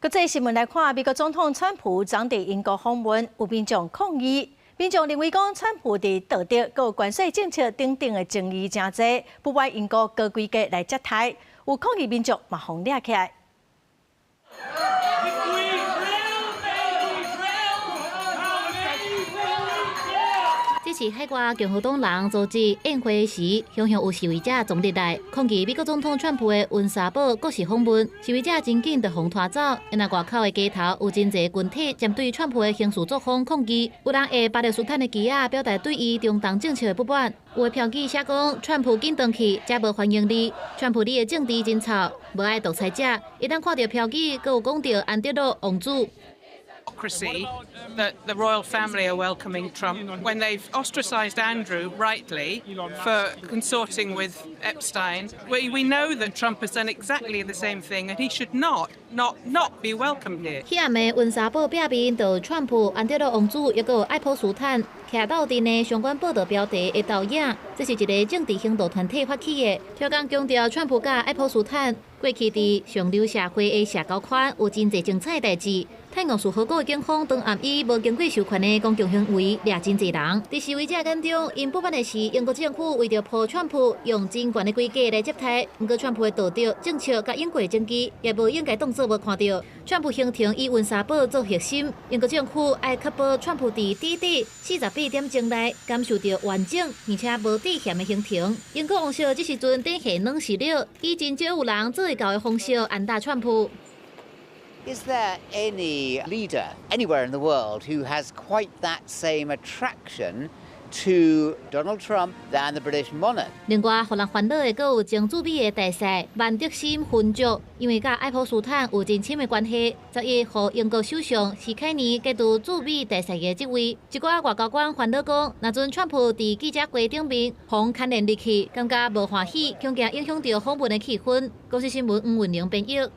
國際新聞來看，美國總統川普昨佇英國訪問，有民眾抗議。民眾認為講，川普佇道德佮關稅政策等等的爭議誠濟，不滿英國高規格來接待，有抗議民眾嘛予掠起來。 We drill, baby, drill! How many will we kill? 這是海外共和黨人組織宴會時，常常有示威者衝入來抗議美國總統川普的溫莎堡國事訪問。示威者真緊就予拖走，因為外口的街頭有真濟群體針對川普的行事作風抗議，有人會巴勒斯坦的旗仔表達對伊中東政策的不滿，有的標語寫講川普緊轉去，遮無歡迎你。川普你的政治真臭，無愛獨裁者。一旦看著標語，閣有講著安德魯王子。 Hypocrisy that the royal family are welcoming Trump when they've ostracised Andrew, rightly, for consorting with Epstein. We know that Trump has done exactly the same thing and he should not, not, not be welcomed here. 彼暗的溫莎堡壁面，就川普、安德魯王子，抑閣有愛潑斯坦徛鬥陣的相關報道標題的投影。這是一个政治行動團體發起的，挑工強調川普佮愛潑斯坦過去佇上流社會的社交圈有真濟精彩代誌。泰晤士河谷的警方當暗以無經過授權的公共行為掠真濟人。佇示威者眼中，𪜶不滿的是英國政府為著抱川普用真懸的規格來接待，毋過川普的道德政策佮英國的政治也無應該當做無看著。川普行程以溫莎堡做核心，英國政府愛確保川普佇短短48點鐘內感受著完整而且無底線的行程。英國王室這時陣展現軟實力，以真少有人做會到的方式按打川普。 Is there any leader anywhere in the world who has quite that same attraction to Donald Trump than the British monarch? 另外，予人煩惱的，閣有前駐美的大使萬德森勳爵，因為佮愛潑斯坦有真親的關係，昨日予英國首相施凱尼解除駐美大使的職位。一寡外交官煩惱講，若陣川普佇記者會頂面予牽連入去，感覺無歡喜，恐驚影響著訪問的氣氛。公視新聞黃文玲編譯。